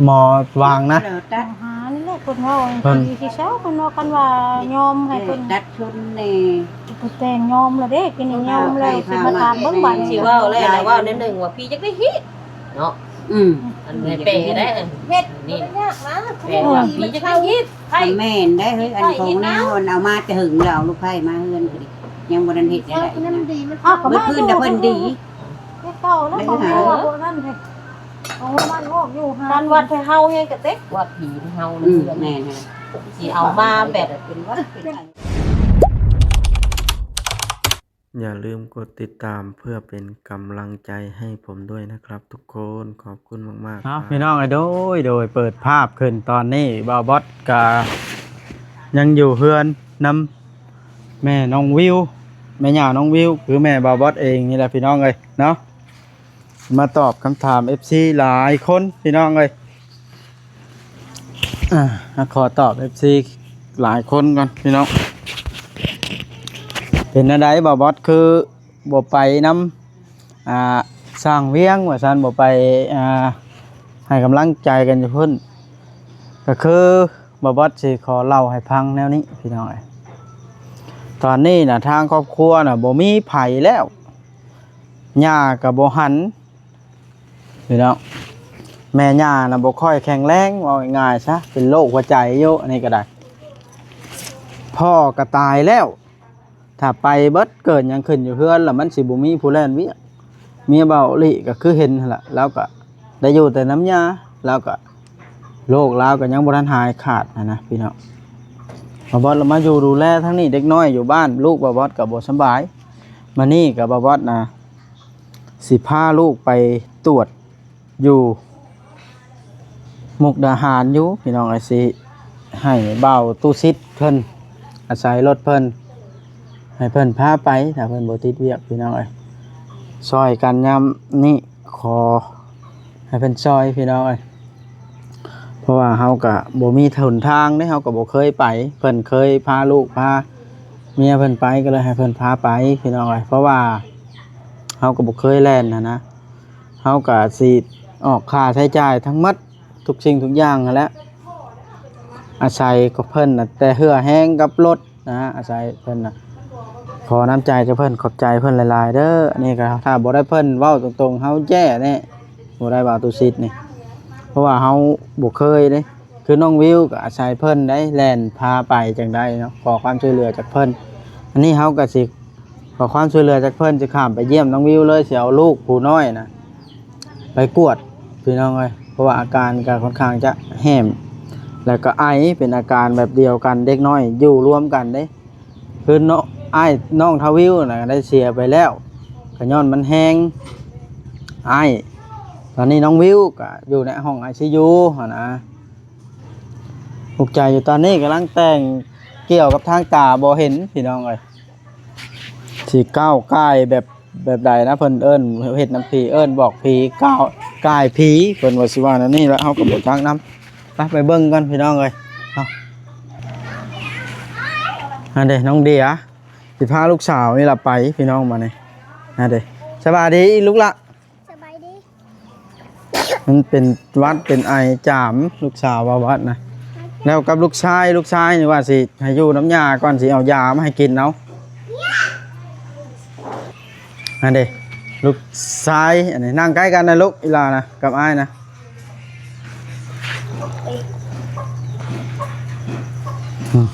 ໝໍວາງນະ ແລ້ວຕັດ ຫານີ້ແຫຼະ ເພິ່ນເວົ້າ ເພິ່ນ ດີທີ່ເຊົາ ເພິ່ນວ່າ ຄັນວ່າຍອມໃຫ້ເພິ່ນ ຕັດຊົນແດ່ ເພິ່ນແຕ່ງຍອມແລ້ວເດ້ ປີນີ້ຍອມແລ້ວ ຊິມາຖາມເບິ່ງບາດນີ້ ຊິເວົ້າແລ້ວ ເວົ້າແນວໜຶ່ງວ່າ ຜີຈັກໄດ້ຮີດເນາະ ອືມ ອັນໃຫ້ແປໄດ້ ເຮັດ ນີ້ ມັນຍາກນະ ແປວ່າຜີຈັກໄດ້ຮີດ ໄຜ ແມ່ນໄດ້ເຮີ້ຍ ອັນຂອງແນວ ເອົາມາແຕ່ຫຶງແລ້ວ ເອົາລູກໃພ້ມາເຮືອນກໍດີ ຍັງບໍ່ທັນເຮັດໄດ້ ເອົາກໍມາ ເມື່ອຄືນນະເພິ່ນດີ ເຮັດເກົ່າແລ້ວ ຂອງເຮົາ ພວກນັ້ນເດ້ ເອົາມັນອອກຢູ່ ການວັດໃຫ້ເຮົາແຮງກະເຕັກ ວ່າຜີເຮົາ ອືມ ເນາະ ແມ່ນ ຊິເອົາມາແບບ ເປັນວັດເປັນ ຢ່າลืมกดติดตามเพื่อเป็นกำลังใจให้ผมด้วยนะครับทุกคน ขอบคุณมากๆ ครับ พี่น้องเอ้ย โดย โดย เปิดภาพขึ้นตอนนี้ บ่าวบอสก็ยังอยู่เฮือนนำแม่น้องวิว แม่ย่าน้องวิว คือแม่บ่าวบอสเองนี่แหละ พี่น้องเอ้ย เนาะ มาตอบคำถาม เอฟซี หลายคน พี่น้องเอ้ย อ่า ขอตอบ เอฟซี หลายคนก่อน พี่น้อง เป็นจั่งใดบ่าวบอสคือบ่ไปนำ อ่า ช่างเวียงว่าซั่น บ่ไป อ่า ให้กำลังใจกันอยู่พุ้น ก็คือบ่าวบอสสิขอเล่าให้ฟังแนวนี้ พี่น้องเอ้ย ตอนนี้น่ะ ทางครอบครัวน่ะ บ่มีไผแล้ว ย่าก็บ่หัน พี่น้อง แม่ย่าน่ะบ่ค่อยแข็งแรง เว้าง่ายๆซะ เป็นโรคหัวใจอยู่ อันนี้ก็ได้ พ่อก็ตายแล้ว ถ้าไปเบิดเกิดหยังขึ้นอยู่เฮือน แล้วมันสิบ่มีผู้แล่นเวียก เมียบ่าวลิก็คือเห็นหั่นล่ะ ลาวก็ได้อยู่แต่นำย่า ลาวก็ โรคลาวก็ยังบ่ทันหายขาดหั้นนะพี่น้อง บ่าวบอสละมาอยู่ดูแลทางนี้ เด็กน้อยอยู่บ้าน ลูกบ่าวบอสก็บ่สำบาย มื้อนี้ก็บ่าวบอสนะ สิพาลูกไปตรวจอยู่มุกดาหารอยู่ พี่น้องเอ้ย สิให้บ่าวตุสิทธิ์เพิ่น อาศัยรถเพิ่น ให้เพิ่นพาไป ถ้าเพิ่นบ่ติดเวียก พี่น้องเอ้ย ซ่อยกันยามนี้ ขอให้เพิ่นซ่อย พี่น้องเอ้ย เพราะว่าเฮาก็บ่มีหนทางเด้ เฮาก็บ่เคยไป เพิ่นเคยพาลูกพาเมียเพิ่นไป ก็เลยให้เพิ่นพาไป พี่น้องเอ้ย เพราะว่าเฮาก็บ่เคยแล่นหั้นนะ เฮาก็สิออกค่าใช้จ่ายทั้งหมด ทุกสิ่งทุกอย่างหั้นแหละ อาศัยก็เพิ่นน่ะ แต่เหื่อแฮงกับรถ นะ อาศัยเพิ่นน่ะ ขอน้ำใจจากเพิ่น ขอบใจเพิ่นหลายๆ เด้อ อันนี้ก็ถ้าบ่ได้เพิ่นเว้าตรงๆ เฮาแย่แน่ บ่ได้บ่าวตุสิทธิ์นี่ เพราะว่าเฮาบ่เคยเด้ คือน้องวิวก็อาศัยเพิ่นได้แล่นพาไปจั่งใดเนาะ ขอความช่วยเหลือจากเพิ่น อันนี้เฮาก็สิขอความช่วยเหลือจากเพิ่น สิข้ามไปเยี่ยมน้องวิวเลย สิเอาลูกผู้น้อยน่ะ ไปกวดพี่น้องเอ้ย เพราะว่าอาการก็ค่อนข้างจะแห้ม แล้วก็ไอ เป็นอาการแบบเดียวกัน เด็กน้อยอยู่รวมกันเด้ คือน้อง อ้ายน้องทวิวน่ะได้เสียไปแล้ว ก็ย้อนมันแฮง ไอ ตอนนี้น้องวิวก็อยู่ในห้องไอซียูหั้นนะ ทุกข์ใจอยู่ ตอนนี้กำลังแต่งเกี่ยวกับทางตาบ่เห็นพี่น้องเอ้ย สิก้าวก่ายแบบ แบบใดนะ เพิ่นเอิ้นเฮ็ดนำผี เอิ้นบอกผี ก้าวก่ายผี เพิ่นว่าสิว่าแนวนี้ แล้วเฮาก็บ่จักนำ ไป ไปเบิ่งก่อนพี่น้องเอ้ย เอ้า อันเด้ น้องเดีย สิพาลูกสาวนี่ล่ะไปพี่น้อง มานี่ อันเด้ สบายดีลูกละ สบายดี มันเป็นหวัดเป็นไอจาม ลูกสาวว่าหวัดนะ แล้วกับลูกชาย ลูกชายนี่ว่าสิให้อยู่นำย่าก่อน สิเอายามาให้กินเอา อันเด้ ลูกชาย อันนี้นั่งใกล้กันนะลูก อีหล่านะ กับอ้ายนะ อืม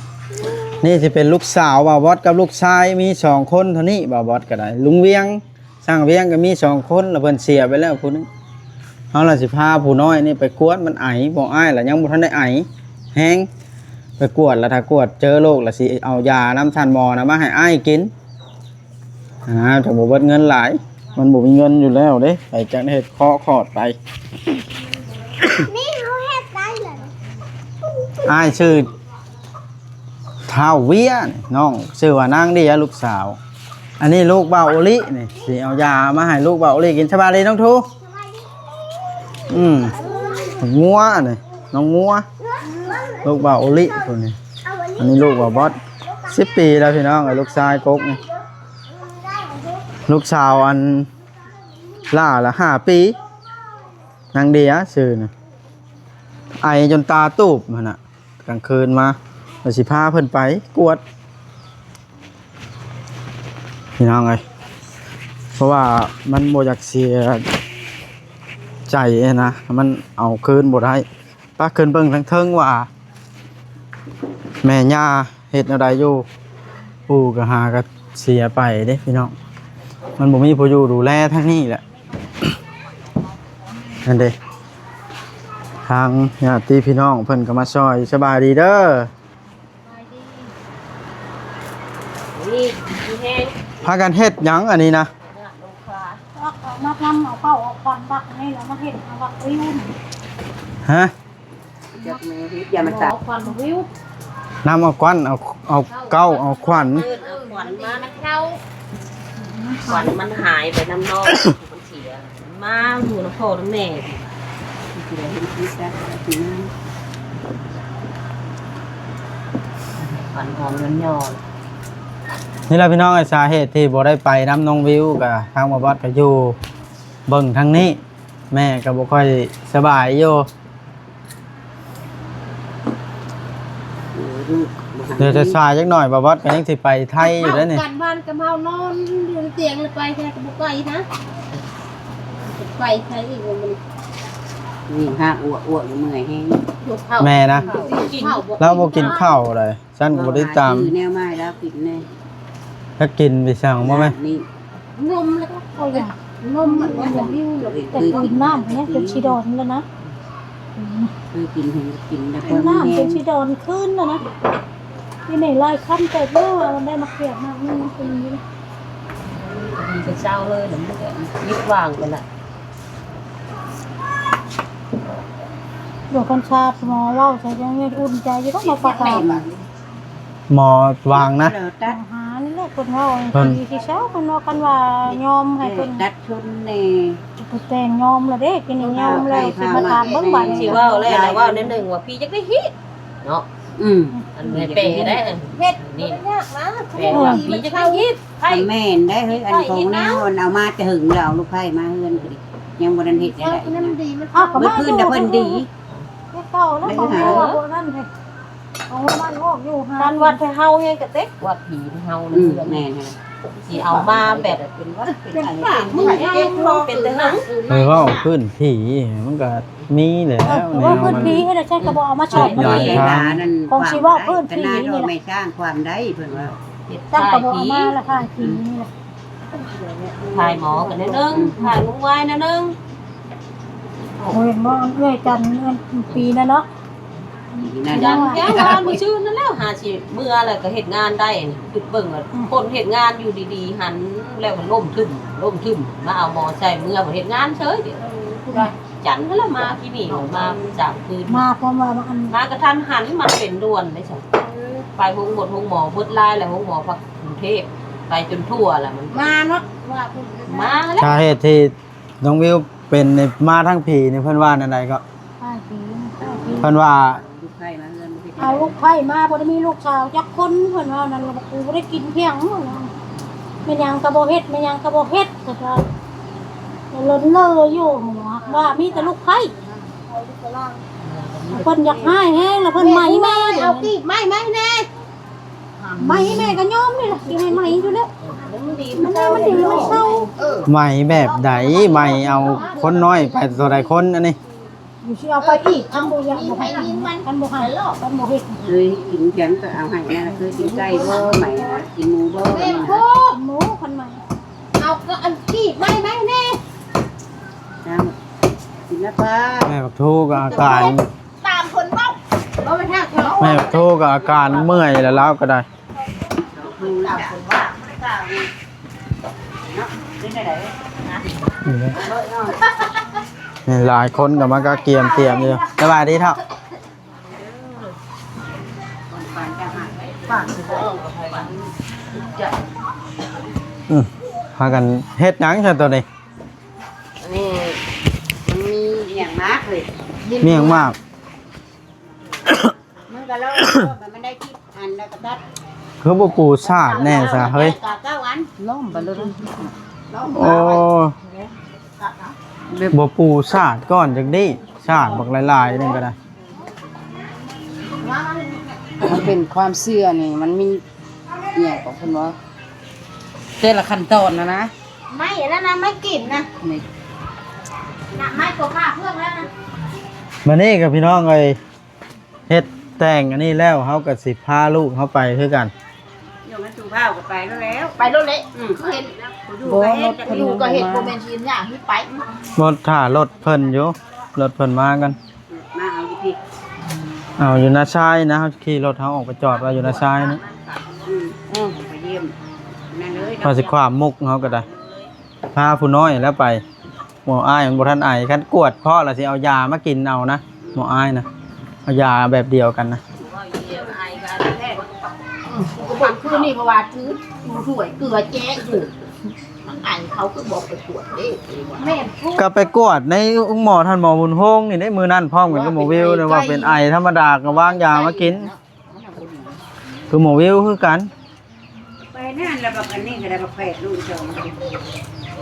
นี่สิเป็นลูกสาวบ่าวบอสกับลูกชาย มีสองคนเท่านี้ บ่าวบอสก็ได้ ลุงเวียง ช่างเวียงก็มีสองคน แล้วเพิ่นเสียไปแล้วผู้หนึ่ง เฮาล่ะสิพาผู้น้อยนี่ไปกวด มันไอ บ่อ้ายล่ะยังบ่ทันได้ไอแฮง ไปกวด แล้วถ้ากวดเจอโรค แล้วสิเอายานำท่านหมอนะมาให้อ้ายกิน อ่า จั่งบ่เบิดเงินหลาย มันบ่มีเงินอยู่แล้วเด้ ไปจั่งได้เฮ็ดเคาะคอดไป นี่เขาเฮ็ดได้เลย อ้ายชื่อ ท้าวเวียนี่ น้องชื่อว่านางเดีย ลูกสาว อันนี้ลูกบ่าวโอลินี่ สิเอายามาให้ลูกบ่าวโอลิกิน สบายดีน้องทู อืม งัวนี่ น้องงัว ลูกบ่าวโอลิผู้นี้ อันนี้ลูกบ่าวบอส สิบปีแล้วพี่น้อง ไอ้ลูกชายกกนี่ ลูกสาวอันหล่าละห้าปี นางเดียชื่อนะ ໄອຈົນຕາຕູບຫັ້ນນະ. ກາງຄືນມາ ວ່າຊິພາເພິ່ນໄປກວດ ພີ່ນ້ອງເອີຍ, ເພາະວ່າມັນບໍ່ຢາກເສຍໃຈນະ, ມັນເອົາຄືນບໍ່ໄດ້. ປະ ຂຶ້ນເບິ່ງທາງເທິງວ່າແມ່ຍ່າເຮັດແນວໃດຢູ່. ປູ່ກໍຫາກໍເສຍໄປເດ້ພີ່ນ້ອງ, ມັນບໍ່ມີຜູ້ຢູ່ດູແລທາງນີ້ແຫຼະ. ນັ້ນເດ້ ທາງຍາດຕິພີ່ນ້ອງເພິ່ນກໍມາຊ່ອຍ. ສະບາຍດີເດີ. ນີ້ ມີແຮງ ພາກັນເຮັດຫຍັງອັນນີ້ນະ? ເອົາມາທຳເອົາເຂົ້າເອົາຄວັນບັກນີ້ແລ້ວມາເຮັດເອົາບັກວິວນີ້. ຮະ? ຈັກແມ່ເຮັດ ຢ່າມາຕັດ ເອົາຄວັນບັກວິວ, ນຳເອົາຄວັນ ເອົາ ເອົາເກົ້າ ເອົາຄວັນ ເອີ້ນເອົາຄວັນມານຳເຂົາ, ຄວັນມັນຫາຍໄປນຳນ້ອງ. ເສຍ ມາຢູ່ນຳພໍ່ນຳແມ່ ຄວັນຫອມຍ້ອນໆ. ນີ້ລະພີ່ນ້ອງເອີຍ, ສາເຫດທີ່ບໍ່ໄດ້ໄປນຳນ້ອງວິວ ກະທາງບ່າວບອດກະຢູ່ເບິ່ງທາງນີ້, ແມ່ກະບໍ່ຄ່ອຍສະບາຍຢູ່. ເອີ ລູກ ດຽວສາຍໆຈັກໜ້ອຍ ບ່າວບອດກໍຍັງຊິໄປໄທຢູ່ເດ້ນີ້. ກັນບ້ານກັບເຮົານອນຢູ່ຕຽງ ແລ້ວໄປໃສກໍບໍ່ໄປນະ, ໄປໃສອີກມື້ນີ້. ນີ້ຫາກອວກໆ ເມື່ອຍແຮງ. ແມ່ນະ ເຂົາບໍ່ກິນເຂົ້າ ລາວບໍ່ກິນເຂົ້າເລີຍ. ຊັ້ນກໍບໍ່ໄດ້ຕາມ ແນວມາໃຫ້ລາວກິນແດ່. ຖ້າກິນໄປສັ່ງບໍ່ແມ່? ນີ້ ນົມແລ້ວກໍເອົາຢາ ນົມມັນກໍຫິວ ແຕ່ກິນນ້ຳນີ້ຈົນຊິດອນແລ້ວນະ. ເຄີຍກິນ ເຫັນກິນແລ້ວ ກິນນ້ຳຈົນຊິດອນຄືນແລ້ວນະ. ກິນໃຫ້ຫຼາຍຄຳເຕີບເດີ ວ່າມັນໄດ້ໝາກເຂືອໝາກໜຶ່ງກິນຢູ່. ດີກໍເຊົາເລີຍ ແລ້ວມັນກໍຢຸດວາງໄປລະ. ດຽວຄັນຊາໝໍເວົ້າໃສ່ ຍັງອຸ່ນໃຈຢູ່ດອກ ໝໍປາການ ໝໍວາງນະ. ໝໍຫານີ້ແຫຼະ ເພິ່ນເວົ້າ ເພິ່ນຊິເຊົາ ເພິ່ນວ່າ ຄັນວ່າຍອມໃຫ້ເພິ່ນຕັດຊົນແດ່ ເພິ່ນແຕ່ງຍອມແລ້ວເດ້. ກິນນີ້ຍອມແລ້ວ ຊິມາຖາມເບິ່ງບາດນີ້. ຊິເວົ້າແລ້ວ ເວົ້າແນວໜຶ່ງວ່າ ພີ່ຢາກໄດ້ຮີດເນາະ. ອືມ ອັນແມ່ແປໄດ້ ເຮັດນີ້ ບໍ່ໄດ້ຍາກນະ ແປວ່າ ພີ່ຢາກໄດ້ຮີດ. ໄຜ ມັນແມ່ນໄດ້ເຮີ້ຍ ອັນຂອງແນວ ເອົາມາແຕ່ຫຶງແລ້ວ ເອົາລູກໄຜມາເຮືອນກໍດີ ຍັງບໍ່ທັນເຮັດໄດ້. ອ້າວ ກໍມາຢູ່ ເພິ່ນນະ ເພິ່ນດີ ເຮັດເກົ່າແລ້ວ ຂອງເຮົາບໍ່ນັ້ນເດ້ ຂອງເຮົາມັນອອກຢູ່ຫາ ທ່ານວັດໃຫ້ເຮົາແຮງກະເຕັກ ວັດຜີໃຫ້ເຮົາ. ອືມ ເຮືອນ ແມ່ນ ຊິເອົາມາແບບເປັນວັດເປັນອັນ ເປັນເປັນເປັນເປັນ ເອີ ເວົ້າພື້ນຜີມັນກະມີແລ້ວ ເວົ້າພື້ນຜີແລ້ວ ໃຊ່ກໍບໍ່ເອົາມາສອນ ຂອງຊິເວົ້າພື້ນຜີນີ້ແຫຼະ ແມ່ຊ່າງຄວາມໄດ້ເພິ່ນວ່າ ເຮັດ ຊ່າງກໍບໍ່ເອົາມາລະ ຖ່າຍຜີນີ້ແຫຼະ. ຖ່າຍໝໍກັນແນວໜຶ່ງ ຖ່າຍລຸງວາຍແນວໜຶ່ງ. ໂອ້ຍ ເຫັນບໍ່ ເອື້ອຍຈັນ ເອື້ອຍປີນັ້ນເນາະ ຍັງ ຍັງວ່າມື້ຊື່ນັ້ນແລ້ວ ຫາຊິເມືອແລ້ວກໍເຮັດງານໄດ້. ຄິດເບິ່ງວ່າ ອືມ ຄົນເຮັດງານຢູ່ດີໆຫັ້ນ ແລ້ວກໍລົ້ມທຶມ ລົ້ມທຶມ ມາເອົາໝໍໃສ່ເມືອບໍ່ເຮັດງານເສີຍ. ເອີ ຜູ້ໃດ ຈັນຫັ້ນລະ ມາທີ່ນີ້ ມາສາມຄືນ ມາ ເພາະວ່າອັນ ມາກະທັນຫັນ ມາເປັນດ່ວນເດ້ຊັ້ນ. ເອີ ໄປໂຮງໝົດໂຮງໝໍເບິດຫຼາຍແລ້ວ ໂຮງໝໍພັກກຸງເທບ ໄປຈົນທົ່ວແລ້ວ ມັນມາເນາະ ວ່າເພິ່ນມາແລ້ວ. ສາເຫດທີ່ນ້ອງວິວເປັນນີ້ ມາທາງຜີນີ້ ເພິ່ນວ່າແນວໃດເກາະ? ທາງຜີ ເພິ່ນວ່າ ເອົາລູກໃຜມາ ບໍ່ໄດ້ມີລູກສາວຈັກຄົນ ເພິ່ນວ່ານັ້ນ. ແລ້ວກູບໍ່ໄດ້ກິນພຽງ ແມ່ນຫຍັງກໍບໍ່ເຮັດ ແມ່ນຫຍັງກໍບໍ່ເຮັດ ເພິ່ນວ່າ ເລີນເລີຢູ່ ວ່າມີແຕ່ລູກໃຜ. ເພິ່ນຢາກຮ້າຍແຮງ ແລ້ວເພິ່ນໄໝແມ່ ເອົາກີບໄມ້ມາໃຫ້ແດ່ ໄໝແມ່ກໍຍອມນີ້ລະ ຊິໃຫ້ໄໝຢູ່ແລ້ວ ມັນດີ ມັນເຊົາ. ໄໝແບບໃດ? ໄໝເອົາຄົນນ້ອຍໄປເທົ່າໃດຄົນອັນນີ້? ຢູ່ຊິເອົາໄປອີກ ຄັນບໍ່ຢາກ ບໍ່ໃຫ້ກິນ ຄັນບໍ່ໃຫ້ ຄັນບໍ່ເຮັດ ເຄີຍກິນຫຍັງກໍເອົາໃຫ້ນະ. ເຄີຍກິນໄກ່ບໍ່? ໄໝນະ ກິນໝູບໍ່? ກິນໝູ ຄັນໄໝ ເອົາກໍອັນກີບໄມ້ມາໃຫ້ແດ່. ເອົາ ກິນແລ້ວປ້າ. ແມ່ບັກທູກໍອາການ ຕາມຄົນເວົ້າ ບໍ່ແມ່ນທາງເຂົາ ແມ່ບັກທູກໍອາການເມື່ອຍແລ້ວ ລາວກໍໄດ້. ນີ້ຫຼາຍຄົນກໍມາກະກຽມຕຽມຢູ່. ສະບາຍດີເຖົ້າ. ອືມ ພາກັນເຮັດຫຍັງຊັ້ນໂຕນີ້? ອັນນີ້ມັນມີໝາກເລີຍ ມີໝາກ. ມັນກໍລອງ ມັນໄດ້ ອັນລະກະຕັດ ຄືບໍ່ປູສາດແດ່ຊະເຮີ້ຍ? ເກົ້າອັນ ລ້ອມໄປເລີຍນະ. ໂອ້ ບໍ່ປູສາດກ່ອນຈັກດີ ສາດບັກຫຼາຍໆ ໜຶ່ງກໍໄດ້. ມັນເປັນຄວາມເຊື່ອນີ້ ມັນມີອີ່ຫຍັງຂອງເພິ່ນວ່າ ແຕ່ລະຂັ້ນຕອນນະນະ ໄມ້ອັນນັ້ນນະ ໄມ້ກິນນະ ນີ້ ນະ ໄມ້ຕົວຂ້າເພື່ອງແລ້ວນະ ມານີ້ກັບພີ່ນ້ອງເອີຍ ເຮັດແຕ່ງອັນນີ້ແລ້ວ ເຮົາກໍຊິພາລູກເຮົາໄປຄືກັນ. ໂຍມມັນສູ່ພ້າວກໍໄປແລ້ວ ໄປໂລດເລະ ອືມ ຄືເຫັນ ຢູ່ກໍເຫັນ ຢູ່ກໍເຫັນ ບໍ່ແມ່ນຊິຍາກຄືໄປ ບໍ່ ຖ້າລົດເພິ່ນຢູ່ ລົດເພິ່ນມາກັນ ມາເອົາຢູ່ພີ້ ເອົາຢູ່ນາຊາຍນະ ເຮົາຂີ່ລົດເຮົາອອກໄປຈອດໄວ້ຢູ່ນາຊາຍນີ້ ອືມ ອືມ ໄປຢ້ຽມນັ້ນເລີຍ ວ່າຊິຂ້າມມຸກເຮົາກໍໄດ້ ພາຜູ້ນ້ອຍແລ້ວໄປ ໝໍອ້າຍມັນບໍ່ທັນໄອ ຄັນກວດພໍ້ລະຊິເອົາຢາມາກິນເອົານະ ໝໍອ້າຍນະ ເອົາຢາແບບດຽວກັນນະ ອືມ ຄືນນີ້ເພາະວ່າຖືຖ້ວຍເກືອແຈະຢູ່ ມັນໄອ ເຂົາຄືບໍ່ໄປກວດເດ້ ແມ່ນ ກໍໄປກວດໃນໂຮງໝໍທ່ານໝໍບຸນຮົງນີ້ເດ້ ມື້ນັ້ນພ້ອມກັນກັບໝໍວິວ ວ່າເປັນໄອທຳມະດາ ກໍວາງຢາມາກິນ ຄືໝໍວິວຄືກັນ ໄປນັ້ນລະ ບັກອັນນີ້ກໍໄດ້ ບັກແຝດລູກສອງ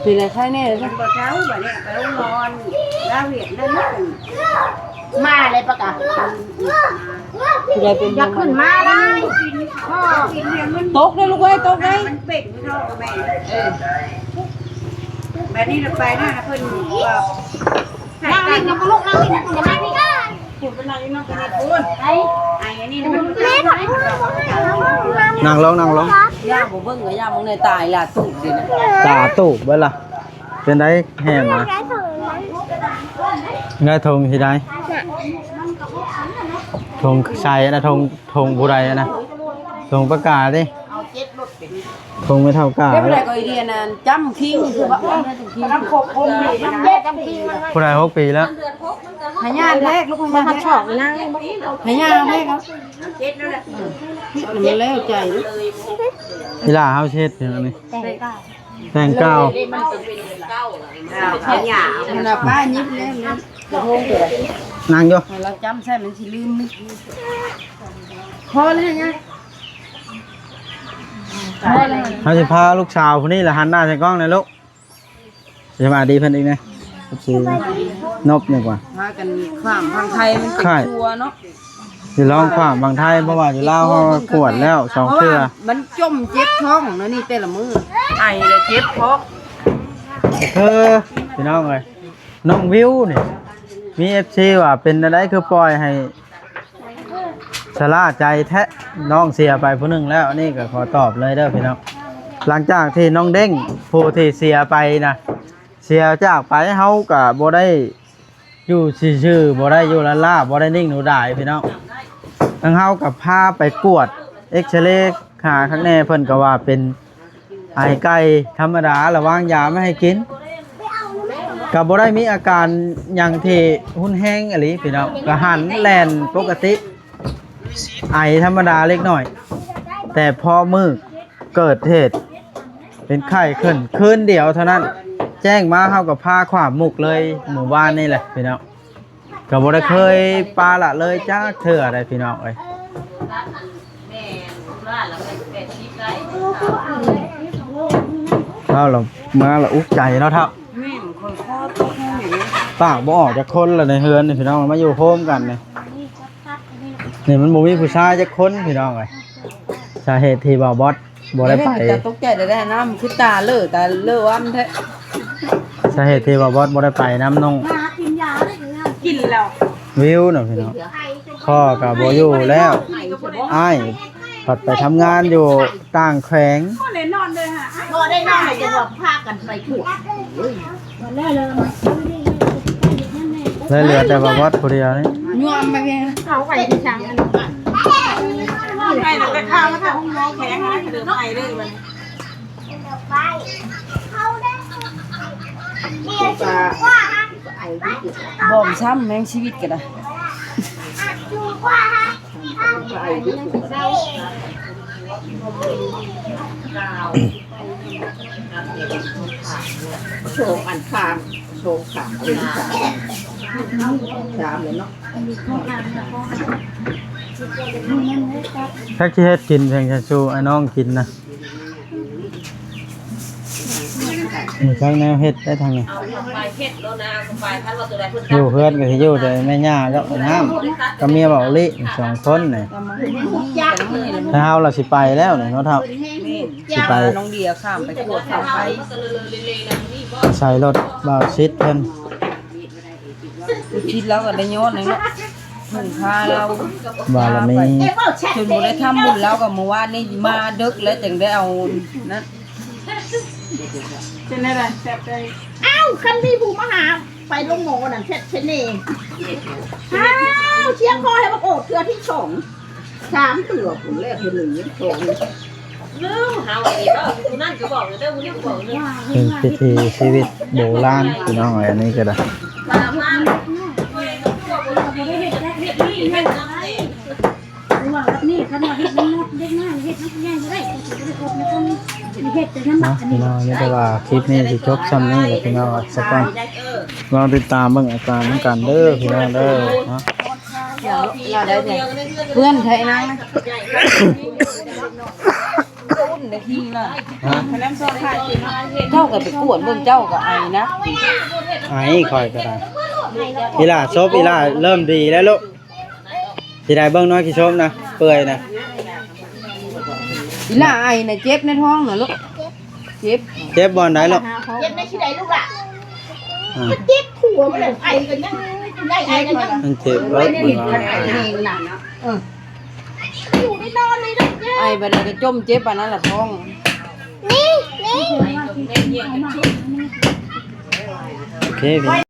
ເປັນໄດ ໄຄແນ່ ມັນບໍ່ເຊົາ ບັດນີ້ໄປໂຮງໝໍລາວຫວຽດນັ້ນ ມາເລີຍປະກະ ຜູ້ໃດເປັນ ຢາກຂຶ້ນມາເລີຍ ຕົກເດີລູກເອີຍ ຕົກເດີ ມັນເປັນຢູ່ທ້ອງແມ່ ເອີ ບັດນີ້ລະໄປນັ້ນລະ ເພິ່ນກໍ ນັ່ງຫຼິ້ນນຳລູກ ນັ່ງຫຼິ້ນນຳ ພຸ້ນໄປນັ່ງຢູ່ນຳກັນພຸ້ນ ໄອ້ ໄອ້ອັນນີ້ນະ ນັ່ງລົງ ນັ່ງລົງ ຍ່າງບໍ່ເບິ່ງກໍຍ່າງເບິ່ງໃນຕາອີ່ຫຼ້າຕູບເດນະ ຕາຕູບເບິດລະ ເປັນໃດແຮງນະ ໄດ້ຖົງຊິໄດ້ ຖົງໃສ່ນະ ຖົງ ຖົງຜູ້ໃດນະ ຖົງປາກາຕິ ຖົງແມ່ເຖົ້າກາ ເຮັດບໍ່ໄດ້ກໍອີເດຍນັ້ນ ຈ້ຳຄິງຄືວ່າ ຜູ້ໃດຫົກປີແລ້ວ ໃຫ້ຍ່າແທກ ລູກໃຫ້ຍ່າແທກ ໃຫ້ຍ່າແທກ ມັນແລ້ວໃຈ ອີ່ຫຼ້າເຮົາຊິເຮັດຫຍັງອັນນີ້ ແຕ່ງກ້າວ ແຕ່ງກ້າວ ມັນເປັນກ້າວ ຂະຫຍາ ຂະໜາດປ້າຍິບແລ້ວ ນັ່ງຢູ່ ໃຫ້ລາວຈ້ຳໃສ່ ມັນຊິລືມ ພໍແລ້ວຍາຍ ພໍແລ້ວ ເຮົາຊິພາລູກສາວຜູ້ນີ້ລະ ຫັນໜ້າໃສ່ກ້ອງແດ່ລູກ ສະບາຍດີເພິ່ນອີກແດ່ ໂອເຄ ນົບນີ້ກວ່າ ພາກັນຂ້າມຝັ່ງໄທ ມັນເປັນຄົວເນາະ ຊິລອງຂ້າມຝັ່ງໄທ ເພາະວ່າຢູ່ລາວເຮົາກວດແລ້ວສອງເທື່ອ ເພາະວ່າມັນຈົ່ມເຈັບທ້ອງແນວນີ້ແຕ່ລະມື້ ໄອແລ້ວເຈັບທ້ອງ ເອີ ພີ່ນ້ອງເອີຍ ນ້ອງວິວນີ້ ມີເອັຟຊີວ່າເປັນແນວໃດຄືປ່ອຍໃຫ້ ຊະລ່າໃຈແທ້ ນ້ອງເສຍໄປຜູ້ໜຶ່ງແລ້ວ ອັນນີ້ກໍຂໍຕອບເລີຍເດີພີ່ນ້ອງ ຫຼັງຈາກທີ່ນ້ອງເດ້ງຜູ້ທີ່ເສຍໄປນະ ເສຍຈາກໄປ ເຮົາກໍບໍ່ໄດ້ຢູ່ຊື່ໆ ບໍ່ໄດ້ຢູ່ລ້າໆ ບໍ່ໄດ້ນິ່ງດູດາຍພີ່ນ້ອງ ທາງເຮົາກໍພາໄປກວດເອັກຊະເລ ຫາຄັກແນ່ ເພິ່ນກໍວ່າເປັນ ໄອໄກ່ທຳມະດາ ລະວາງຢາມາໃຫ້ກິນ ກໍບໍ່ໄດ້ມີອາການຫຍັງທີ່ຮຸນແຮງອີ່ຫຼີພີ່ນ້ອງ ກໍຫັນແລ່ນປົກກະຕິ ໄອທຳມະດາເລັກນ້ອຍ ແຕ່ພໍມື້ເກີດເຫດເປັນໄຂ້ຂຶ້ນ ຄືນດຽວເທົ່ານັ້ນ ແຈ້ງມາເຮົາກໍພາຂ້າມມຸກເລີຍ ມື້ວານນີ້ແຫຼະພີ່ນ້ອງ. ກໍບໍ່ໄດ້ເຄີຍປະລະເລີຍຈັກເທື່ອໃດ໋ພີ່ນ້ອງເອີຍ ເວົ້າລະມາລະອຸກໃຈເນາະເຖົ້າ ປາກບໍ່ອອກຈັກຄົນລະໃນເຮືອນນີ້ພີ່ນ້ອງ ມາຢູ່ໂຮມກັນນີ້ ນີ້ມັນບໍ່ມີຜູ້ຊາຍຈັກຄົນພີ່ນ້ອງເອີຍ ສາເຫດທີ່ບ່າວບອດ ບໍ່ໄດ້ໄປ ເຮັດໃຫ້ເຈົ້າຕົກໃຈໄດ້ ນ້ຳຄືຕາເລີຕາເລີວັນແທ້ ສາເຫດທີ່ວ່າບອສບໍ່ໄດ້ໄປນຳນ້ອງ ກິນແລ້ວ ວິວເນາະພີ່ນ້ອງ ພໍ່ກໍບໍ່ຢູ່ແລ້ວ ອ້າຍພັດໄປທຳງານຢູ່ຕ່າງແຂວງ ບໍ່ໄດ້ນອນເລີຍຫາ ບໍ່ໄດ້ນອນເລີຍ ຈະວ່າພາກັນໄປກວດ ເຫຼືອແຕ່ວ່າບອສຜູ້ດຽວນີ້ ຍອມໄປເພງ ເຂົາໄປທີ່ທາງອັນນັ້ນ ໄປແລ້ວໄປຄາວມາແຕ່ໂຮງໝໍແຂວງຫັ້ນນະ ເລີຍໄປເລີຍບັດນີ້ ບອມຊ້ຳແມ່ງຊີວິດກໍໄດ້ ໂຊງອັນຂ້າງ ໂຊງຂ້າງ ສາມເລີຍເນາະ ຈັກຊິເຮັດກິນ ຈັ່ງຊັ້ນສູ່ອ້າຍນ້ອງກິນນະ ເ ບໍ່ຈັກແນວເຮັດໄດ້ທາງນີ້. ຢູ່ເຮືອນກໍຊິຢູ່ແຕ່ແມ່ຍ່າກັບນ້ຳ ກັບເມຍເບົາລີ້ສອງຄົນນີ້. ຖ້າເຮົາລະຊິໄປແລ້ວນີ້ເນາະເຖົ້າ ຊິໄປ ນ້ອງເດຍຂ້າມໄປກວດເສົາໄຟ ໃສ່ລົດບ່າວຊິດເພິ່ນ. ຜູ້ຊິດລາວກໍໄດ້ຍ້ອນນີ້ເນາະ ເພິ່ນພາລາວ ບາລະມີ ຈົນບໍ່ໄດ້ທຳບຸນ ລາວກໍມື້ວານນີ້ມາເດິກແລ້ວ ຈຶ່ງໄດ້ເອົານັ້ນ. ເປັນແນວໃດ ແຊບໃດ? ອ້າວ ຄັນມີຜູ້ມາຫາ ໄປໂລງໝໍນັ້ນ ເຊັດເຊັດເນ. ອ້າວ ສຽງຄໍໃຫ້ບັກໂອດເທື່ອທີສອງ ສາມເທື່ອພຸ້ນແຫຼະ ເທື່ອໜຶ່ງຍັງສອງ. ລືມເຮົາອີກເດີ ຜູ້ນັ້ນກໍບອກເດີ ຜູ້ນີ້ກໍບອກເດີ. ເປັນວິຖີຊີວິດໂບລານພີ່ນ້ອງເອີຍ ອັນນີ້ກໍໄດ້. ຄືວ່າແບບນີ້ ຄັນວ່າເຮັດນຳເດັກນ້ອຍ ເຮັດນຳຜູ້ໃຫຍ່ບໍ່ໄດ້ ກໍຊິບໍ່ໄດ້ອົບນຳເພິ່ນ ເຮັດແຕ່ນຳ ເນາະ ອັນນີ້ ພີ່ນ້ອງ ມີແຕ່ວ່າຄລິບນີ້ຊິຈົບຊ່ຳນີ້ແຫຼະພີ່ນ້ອງ ສະກ່ອນ ລອງຕິດຕາມເບິ່ງອາການນຳກັນເດີພີ່ນ້ອງເດີເນາະ. ເພື່ອນໄທນາງນະ ເຈົ້າກໍໄປກວດເບິ່ງ ເຈົ້າກໍໄອນະ. ໄອ ຂ້ອຍກໍໄດ້. ອີຫຼ້າ ສົບອີຫຼ້າເລີ່ມດີແລ້ວລູກ. ຊິໄດ້ເບິ່ງໜ້ອຍຂີ້ສົບນະ ເປື່ອຍນະ. ອີຫຼ້າໄອນະ ເຈັບໃນທ້ອງນະລູກ ເຈັບ ເຈັບບ່ອນໃດລູກ? ເຈັບໃນທີ່ໃດລູກຫຼ້າ? ອ່າ ມັນເຈັບຫົວ ມັນໄອກໍຍັງໄດ້ ໄອກໍຍັງ ມັນເຈັບເບິດ ມັນວ່າ ເອີ ຢູ່ໃນນອນເລີຍລູກ ໄອປານໃດກໍຈົ່ມເຈັບປານນັ້ນລະທ້ອງ. ນີ້ ນີ້ ໂອເຄ.